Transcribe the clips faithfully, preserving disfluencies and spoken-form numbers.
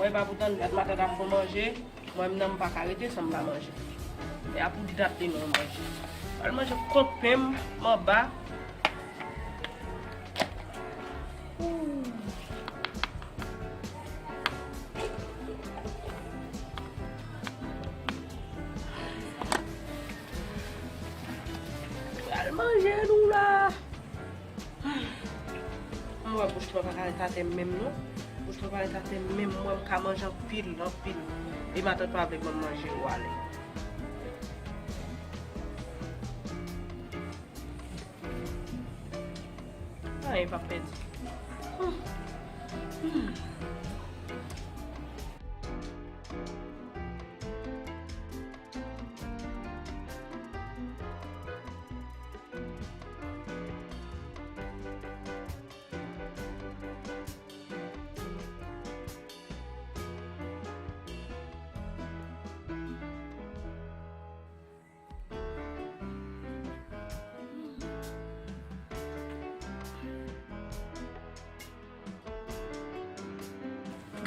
Se pa pou tann dat matant ap fè manje, mwen menm nan m pa ka rete san m pa manje. E a pou dat li non manje. Al manje kot pen m, m anba. Al manje nou la. M wè bouch mwen pa ka ret atè m menm non. Bouch mwen pa ret atè m menm, mwen m ka manje anpil, anpil. E matant pa vle ban m manje yo ale. Anyen pa pèdi. Hmm. Hmm.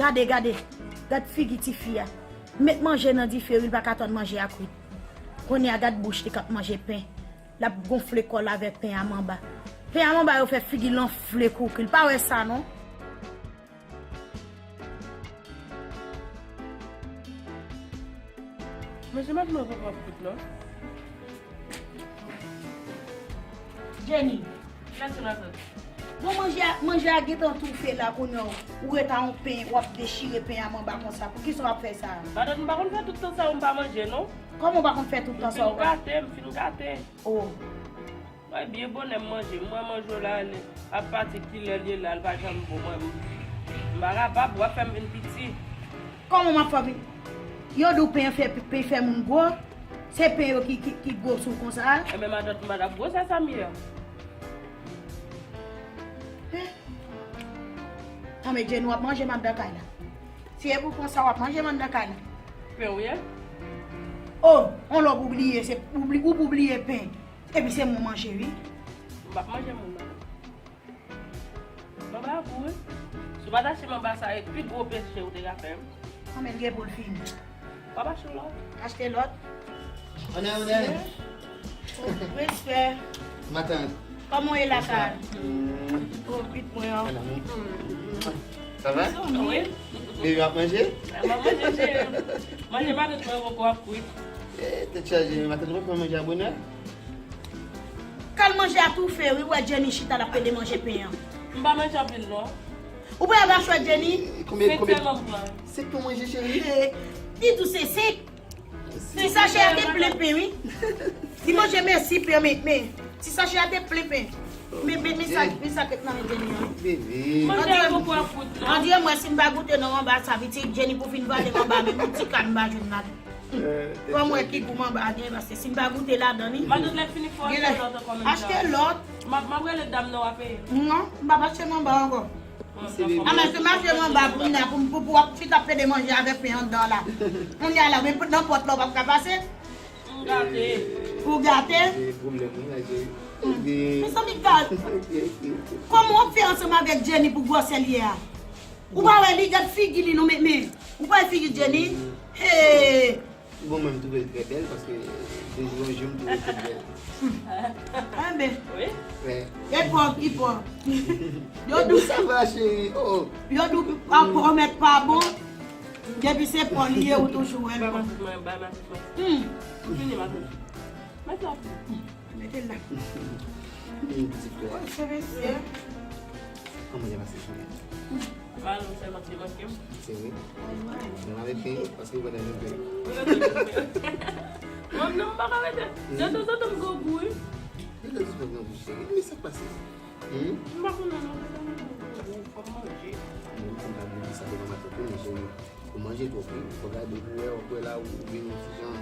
Gade, gade, gad figi tifi a. Met manje nan dife wi, l pa ka tann manje a kwit. Kounye a gad bouch li k ap manje pen. L ap gonfle kò l avèk pen a manba. Pen a manba yo fè figi l anfle koukri. L pa wè sa non. Manje maten mwen poko ap kwit non. Jenny. Mèsi matant. Bon, manje a, manje a gentan toufe la kounye a. Ou ret a yon pen, w ap dechire pen a manba konsa. Poukisa w ap fè sa? Matant, m pa konn fè tout tan sa yo m pa manje non. Kòman w pa konn fè tout tan sa yo? M fin gate, m fin gate. Oh. Mwen byen bonè m manje, m wè manje w la ale, ap pati kilè l ye la, l pa janm bon, mwen m, m pa kapab, w ap fè m vin piti. Kòman m ap fè w vin? Yo di w pen fè, pen fè moun gwo, se pen yo ki, ki, ki gwo sou w konsa a? Enben matant m pa t ap gwosè sa m ye a. Anben Jenny w ap manje m anndan kay la. Si e pou konsa w ap manje m anndan kay la. Pen w ye? Oh, on lè w pou bliye, se, ou bli-, ou pou bliye pen. Epi se mwen manje wi. M p ap manje moun nan. Manba a gou wi. Si w pa t achte manba sa, e pi gwo peche ou te ka fè wi. Anben l gen pou l fini. W ap achte lòt. Achte lòt. Onè, onè. Respè. Matant. Kòman w ye lakay? Oh, pit mwen an. Sa va? Wi. Bebe ap manje? M ap manje cheri. Manje matant mwen poko ap kwit. Eh, tèt chaje, matant mwen pran manje a bonè. Kal manje a toufe wi, wè Jenny chita l ap pede manje pen an. M pa manje anpil non. Ou pa wè machwè Jenny? Konbyen, konbyen? Senk sèl m pran. Senk pou manje cheri? Eh, li tou se senk. Ti sachè a te plen pen wi. Li manje mèsi pen men, men ti sachè a te plen pen. Men, men, men sa, men sa k ret nan men Jenny an. Bebe. Manje a poko ap kwit non. Andire mwen si m pa goute non manba sa, pitit Jenny pou fin vale manba, menm yon ti kal m pa jwenn ladan. Fò m wè ki gou manba a gen, paske si m pa goute ladan li. Matant lè fini fò achte lòt ankò menm jan. Achte lòt. M ap, m ap rele dam nan w a peye. Non, m p ap achte manba ankò. Anmè se mache manba pou m nan, pou, pou, pou w ap chita pede manje avèk pen anndan la. Kounye a la, men nan pòt la w p ap ka pase. M gate. Ou gate? Gen pwoblèm wi la cheri. Mezanmi gad. Kòman w ap fè ansanm avèk Jenny pou gwosè l ye a? Ou pa wè li, gad figi li non, men, men. Ou pa wè figi Jenny? Hey! Bon, mwen m twouve l trè bèl paske de jou an jou m twouve l pi bèl. Enben. Wi. E pòv ki pòv. Yo di w sa va cheri. Oh. Yo di w pa pwomèt pa bon. Depi se pòv li ye ou toujou wè l. Ba matant mwen, ba matant mwen. Hmm. M fini matant. Mete la. Mete l la. Pitit kè a. Se mesye. Kòman y ap pase jounen an? Mal, m sèlman te manke m. Se vre? Menm avèk pen, paske ou pa nan menm pen. Mwen menm m pa ka rete. De tanzantan m grangou wi. De tanzantan w grangou cheri. Men sa k pase? Hmm? M pa konnen non, de tanzantan m grangou, fò m manje. Mwen menm si m ta vle di sa devan matant ou, men cheri, ou manje twòp wi. Fò gade pou wè, ou kwè la ou vin yon ti jan.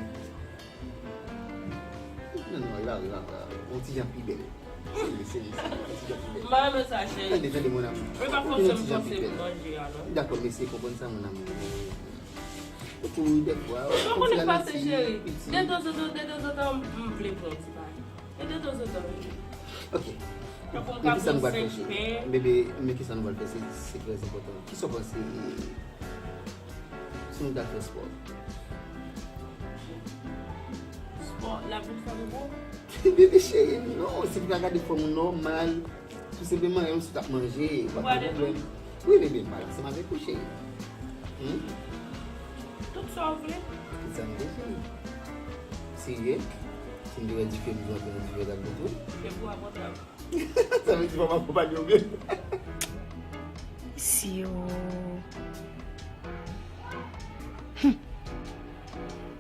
Non, non, li pa vre, li pa vre. Yon ti jan pi bèl. Se li, se li, se li, yon ti jan pi bèl. M pa renmen sa, cheri. Tande, tande, mon amour. Ou pa fòse m fòse pou manje a, non. Dakò, mesye, konprann sa, mon amour. Ou tou, dèfwa, ou pa konnen k pase, cheri. De tanzantan, de tanzantan, m vle pran ti bagay. E de tanzantan, wi. Ok. Tankou m ka pran senk pen. Bebe, men kisa nou pral fè, se, se trè enpòtan. Kisa w panse? Ou Nou ka fè spò. Spò, l ap vin fè bobo? Bebe cheri, non, se pou ka gade fòm ou nòmal. Tou senpleman, yon sou k ap manje, pa gen pwoblèm. Wi, bebe, m pral ansanm avèk ou, cheri. Hmm? Tout sa w vle. Tout sa m vle, cheri. Serye? Si m te wè dife, m di w antre nan dife, w t ap bon tou. Se pou w ap antre. Sa vle di fò m akonpanye w byen. Si yo.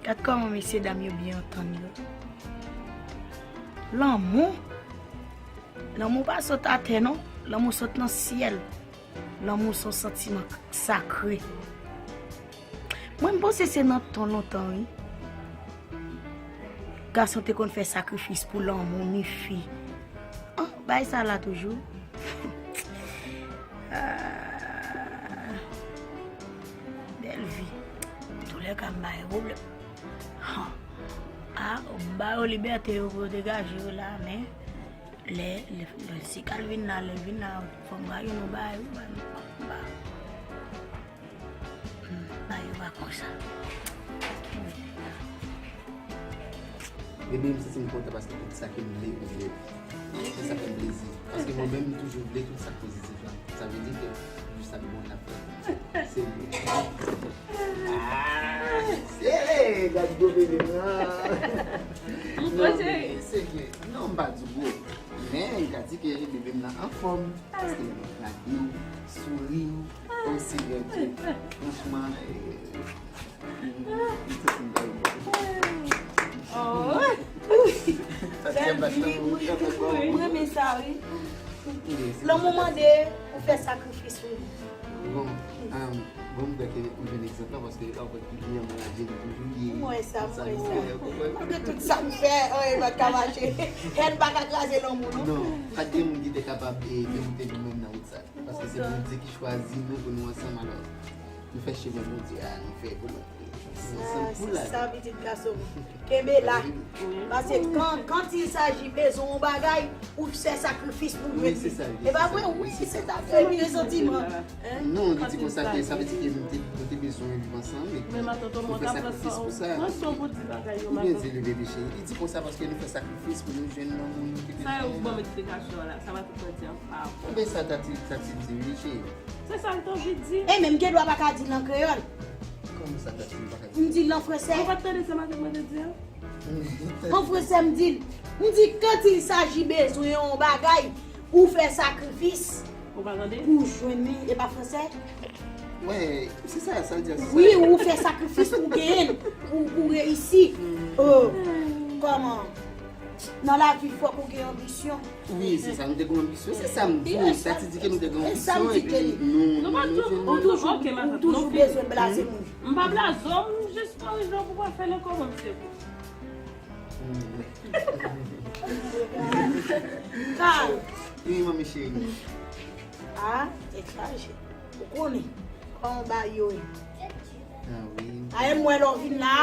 Gad kòman mesye dam yo byen antann yo. Lanmou. Lanmou pa sot atè non. Lanmou sot nan syèl. Lanmou se yon santiman sakre. Mwen m panse se nan tan lontan wi. Gason te konn fè sakrifis pou lanmou ni fi. An, bay sa la toujou. Ah, bèl vi. Toulèka m bay pwoblèm. Han. Ah, m ba yo libète yo pou yo degaje yo la, men lè, lè, lè si Calvin la, lè l vin la, fò m ba yo nou ba yo, ba nou, ba. Hmm, ba yo pa konsa. Bebe, m santi m kontan paske tout sa ke m vle, ou vle. Se sa fè m plezi. Paske mwen menm, m toujou vle tout sa k pozitif la. Sa vle di ke jis ap bon n ap fè. Se vre. Ah, se, gad gwo bebe m nan. Non, bebe, se vre. Non, m pa di gwo. Men, m ka di ke bebe m nan anfòm. Paske lè m ap gade w, souri w, o Senyè Dye. Franchman, eh, m, m santi m bay bon. Bèl vi, mwen renmen sa wi. Lanmou mande pou fè sakrifis wi. Bon, um, bon, m kwè ke ou jwenn egzanp la, paske lè w wè kliyan mwen la, je li toujou ye. M wè sa, m wè sa. Malgre tout sa m fè, anyen pa t ka mache. Hèn pa ka kraze lanmou, non. Non, pa t gen moun ki te kapab, eh, dewoute nou menm nan wout sa. Paske se Bondye ki chwazi nou pou nou ansanm, alò, nou fè chemen Bondye a, nou fè volonte. Sa, se sa, pitit gason m. Kenbe la. Paske kan, quand il s'agit bezwen yon bagay, ou fè sakrifis pou jwenn li. E pa vre, wi, se sa, se yon santiman. Non, li di konsa ke sa vle di ke nou te, nou te bezwen viv ansanm, epi nou fè sakrifis pou sa. Li byen di li, bebe cheri. Li di konsa paske nou fè sakrifis pou nou jwenn lanmou nou te bezwen. Sa yo ban m eksplikasyon la, sa pa tout mwen di an. Konbyen sa Tati, Tati di wi, cheri? Se sa l te anvi di. E menm gen dwa pa ka di l an kreyòl. Kòman sa Tati pa ka di? M di l an fransè. Ou pa t tande sa matant mwen te di an? An fransè m di l. M di quand il s'agit bezwen yon bagay, ou fè sakrifis pou jwenn li, e pa fransè? Wi, se sa, sa l di an se sa. Wi, ou fè sakrifis pou genyen l, pou, pou reyisi. Oh, kòman? Nan lavi fòk ou gen anbisyon. Wi, se sa, nou te gen anbisyon. Se sa m di w, Tati di ke nou te gen anbisyon epi nou, nou, nou jwenn li. Ou toujou, ou toujou bezwen blaze moun. M pa blaze w, m jis korije w pou w pa fè l ankò, mwen, mesye. Kay. Wi, manmi cheri. A, tèt chaje. Ou konnen kòman bagay yo ye. A wi. Ayè m wè lè w vin la,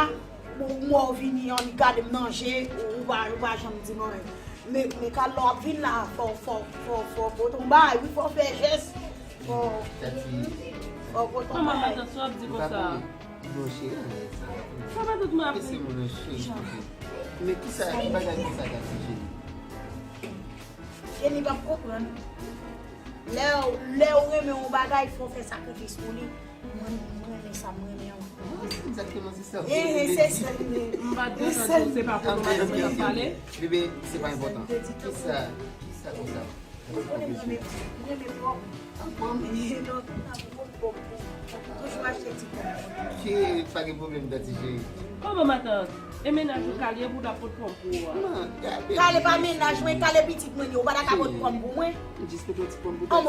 ou m wè w vini, annik gade m nan je, ou pa, ou pa janm di m anyen. Men, men Carl, lè w ap vin la, fò, fò, fò, fò pote yon bagay, wi, fò fè jès, fò, fò pote yon bagay. Kòman matant sa w ap di konsa? Non, cheri. Sa pa tout moun ap di. Kese moun nan cheri. Men kisa, ki bagay kisa Tati cheri? Jenny p ap konprann. Lè, lè w renmen yon bagay, fò w fè sakrifis pou li. Mwen, mwen renmen sa, mwen renmen an. Egzakteman, se sa. E, e, se sa. M pa t janm tande w, se pa pou nou m ap pale. Bebe, se pa enpòtan. Kisa, kisa konsa? Ou konnen m renmen, m renmen pòm. Anpòm? E, donk, m ap pot pòm. Toujou achte ti pòm. Ki, pa gen pwoblèm, Tati cheri. Kòman, matant? E mennaj ou Carl ye pou l ap pot pòm pou ou a? Carl e pa mennaj mwen, Carl e pitit mwen ye, ou pa ta ka pot pòm pou mwen? M jis pot yon ti pòm pou Tati.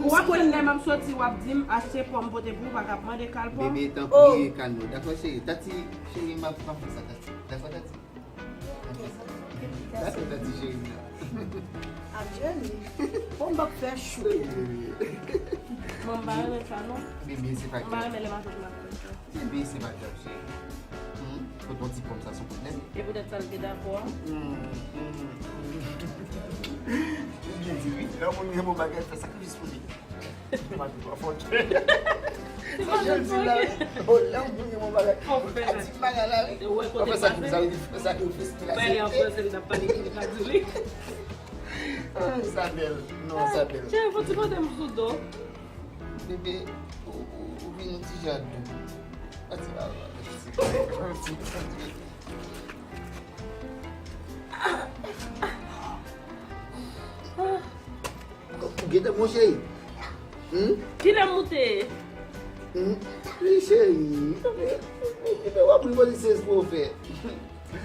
Ou ap tann lè m ap soti, w ap di m achte pòm pote pou ou, pa ka mande Carl pòm? Bebe, tanpri, kalme w. Dakò, cheri? Tati, cheri, m ap, m ap fè sa, Tati. Dakò, Tati? M ap fè sa. Dakò, Tati, cheri m nan. Ap jwenn li. Pòm p ap fè chou. Mwen m pa renmen sa, non. Bebe, se pa grav. M pa renmen lè matant m ap fè sa. Bebe, se pa grav, cheri. Hmm, pot yon ti pòm sa sou kout nèt. E poutèt sa l te dakò a. Hmm, hmm, hmm. Ou byen di wi, lè yon moun renmen yon bagay, fè sakrifis pou li. Mwen pa fòkè. Sa jan l di la, wi. O, lè yon moun gen yon bagay, ou ka di bagay la, wi. Ou fè sakrifis, sa vle di fè sakrifis ki la. Pale an franse, l t ap pale ki pa di li. Ah, sa bèl. Non, sa bèl. Cheri, fò ti pote m sou do. Bebe, ou, ou, ou vin yon ti jan dou. Pati pa, pati. Ou gentan bon, cheri? Hmm? Kilè m moute? Hmm? Wi, cheri. Ou gentan w ap vin poze sèz pou w fè.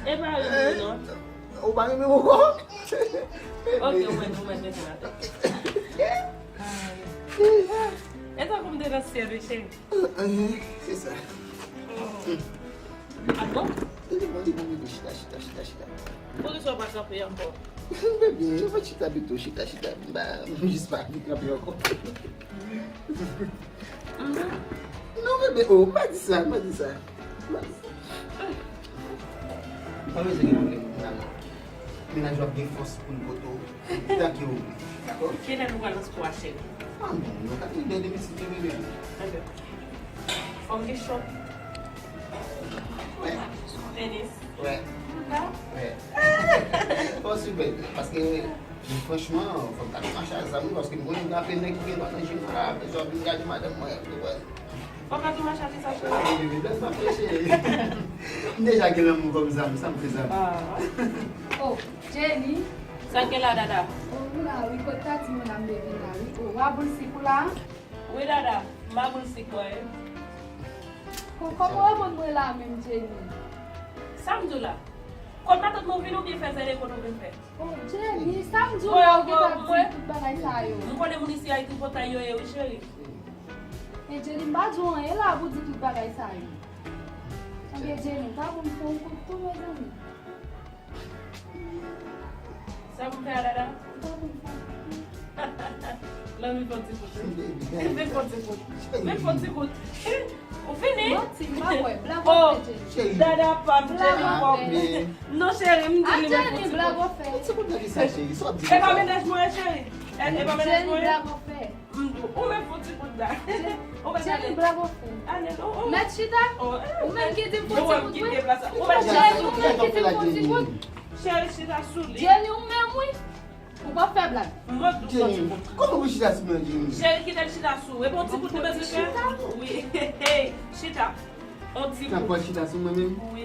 E pa renmen non. Ou pa renmen ankò? Ok, ou mèt, ou mèt mete l atè. E tankou m te nan syèl wi, cheri. Eh, se sa. Ah bon? Li bon, li bon, bebe, chita, chita, chita, chita. Poukisa w pa kanpe ankò? Bebe, ou mèt chita pito, chita, chita. M pa, m jis pa anvi kanpe ankò. Mhm. Non, bebe, oh, m pa di sa, m pa di sa. M pa di sa. Ou pa bezwen gen pwoblèm pou mennaj la. Mennaj w ap gen fòs pou l pote w. Tanke w vle, dakò? Kilè nou pral nan spò a, cheri? Ah, bon, nou ka fin de demen si Dye vle. Ok. Fò m gen chòt. Wè. Tenis. Wè. Bouda. Wè. Fò w siveye, paske, franchman, fò m ta gen mach a zam, wi, paske m konnen gen anpil nèg ki gen dwa nan jim la, apre sa w vin gade madanm mwen, ou wè. Fò m pa tou mache ak sa, cheri. Wi, wi, lè m ap fè, cheri. M deja gen lanmou kòm zam, sa m fè zam. Ah. Oh, Jenny. Sa k gen la, dada? Oh, m la, wi, kot tati mwen la, m te vin la, wi. Oh, w a boul sik ou la? Wi, dada, m a boul sik mwen. Ko-, kòman w reponn mwen la menm, Jenny? Sa m di w la? Kot matant mwen vin oubyen fè zèle kot ou vin fè? Oh, Jenny, sa m di w la, ou gentan di tout bagay sa yo. M konnen moun isi a tripotay yo ye wi, cheri. E Jenny, m pa di w anyen la pou di tout bagay sa yo. Ebyen, Jenny, ta moun fè yon kout tou, mezanmi. Sa pou fè a, dada? Ta moun fè yon kout tou. Lanmi fè yon ti kout wi. Vin fè yon ti kout. Vin fè yon ti kout. Ou fini? Manti, m pa kwè. Blag w ap fè, Jenny. Dada pa m, Jenny pa m. Non, cheri, m di li men fè yon ti kout. Blag w ap fè. Ti kout nan ki sa, cheri? Sa w ap di konsa? E pa mennaj mwen, cheri. E, e pa mennaj mwen. Jenny, blag w ap fè. M di w, ou men fè yon ti kout la. Ou pa Jenny, blag w ap fè. Ale, non, ou. Mèt chita? Ou menm ki di m fè yon ti kout, wi. Ou mèt chita. Jenny, ou menm ki di m fè yon ti kout. Cheri, chita sou li. Jenny, ou menm, wi. Ou p ap fè blag. Mwen tou fè ti kout. Kòman pou chita sou mwen, Jenny? Cheri, kite l chita sou. E bon ti kout li bezwen fè? Wi. Chita. On ti kout. Nan pòs chita sou mwen menm? Wi.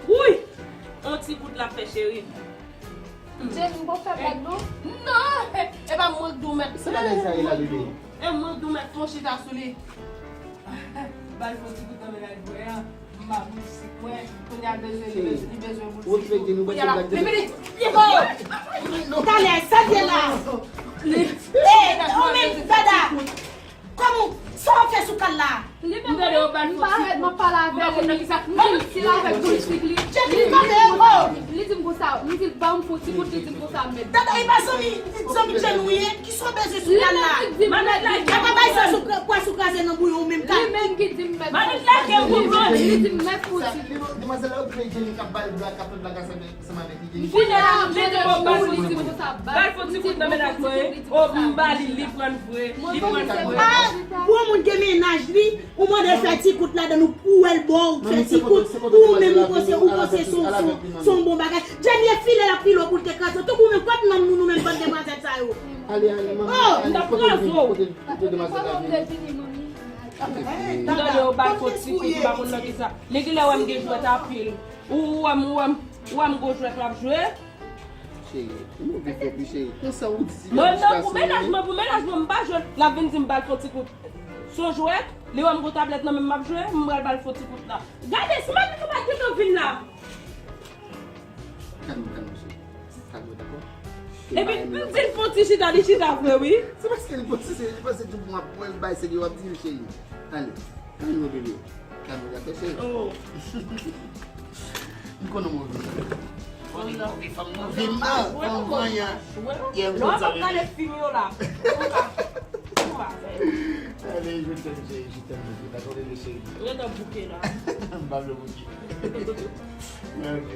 Wi. On ti kout l ap fè, cheri. Jenny, ou p ap fè blag, non? Non. E pa mwen k di w mèt. Se bagay sa ye la, bebe. E mwen k di w mèt fè on chita sou li. Ba l fè on ti kout nan mennaj mwen an. M ba boul sik mwen. Kounye a bezwen, li bezwen, li bezwen boul sik tou. Kounye a la, li vini. Talè, sa l ye la? Li, e, ou menm, dada. Kòman, sa w ap fè sou kal la? Li menm, m pa rèd, m ap pale avè l, li di m si l avèk boul sik li. Li di m konsa, m di l ba m fè on ti kout, li di m konsa, mèt. Dada, e pa zanmi, zanmi Jenny ou ye? Kisa w bezwen sou kal la? Manmèt la, kaka bay sa sou kra-, kwa sou kraze nan bouyon ou menm ka. Li menm ki di m mèt. Manmèt la, gen ou menm. Li di m mèt fouti. Sa, li, demwazèl la, ou kreye Jenny k ap ba l blag, k ap fè blag ansanm, ansanm avèk li, Jenny. Kounye a, li di bon, ba l fouti kout. Ba l fouti kout nan mennaj mwen. O, m ba li, li pran vre. Li pran vre. Ah, pou yon moun gen mennaj li, ou mande l fè ti kout ladan ou, pou w wè l ba w fè ti kout, ou menm ou panse, ou panse se yon, se yon, se yon bon bagay. Jenny e file l ap file w pou l te kraze w. Tankou ou menm, kot nanm nou, nou menm bann demwazèl sa yo? Ale, ale, manmi, ale, kote, kote, kote demwazèl la vini? M tande yo ba l fo ti kout, m pa konn nan kisa. Li genlè wè m gen jwèt anpil. Ou, ou wè m, ou wè m, ou wè m gwo jwèt m ap jwe? Cheri, ou move twòp wi, cheri. Konsa ou di. Mwen menm pou mennaj mwen, pou mennaj mwen, m pa jwe l. L ap vin di m ba l fo ti kout. Se yon jwèt, li wè m gon tablèt nan men m m ap jwe, m pral ba l fo ti kout la. Gade, si madanm ou pa t gentan vin la. Kalme w, kalme w, cheri. Kalme w, dakò? Epi, m di l fon ti chita, li chita vre, wi. Se paske li panse, se, li panse tout moun ap pran l bay, se li w ap di l, cheri. Ale, kalme w, bebe. Kalme w, dakò, cheri? Oh. M konnen w move. Move, move, fanm move, m nan. Fanm vanyan. Lè w ap gade fim yo la. Ou pa, ou pa fè. Ale, je t'aime, cheri, je t'aime, bebe. Dakò, bebe, cheri? Ou gentan bouke la. M pa vle bouke. Ok.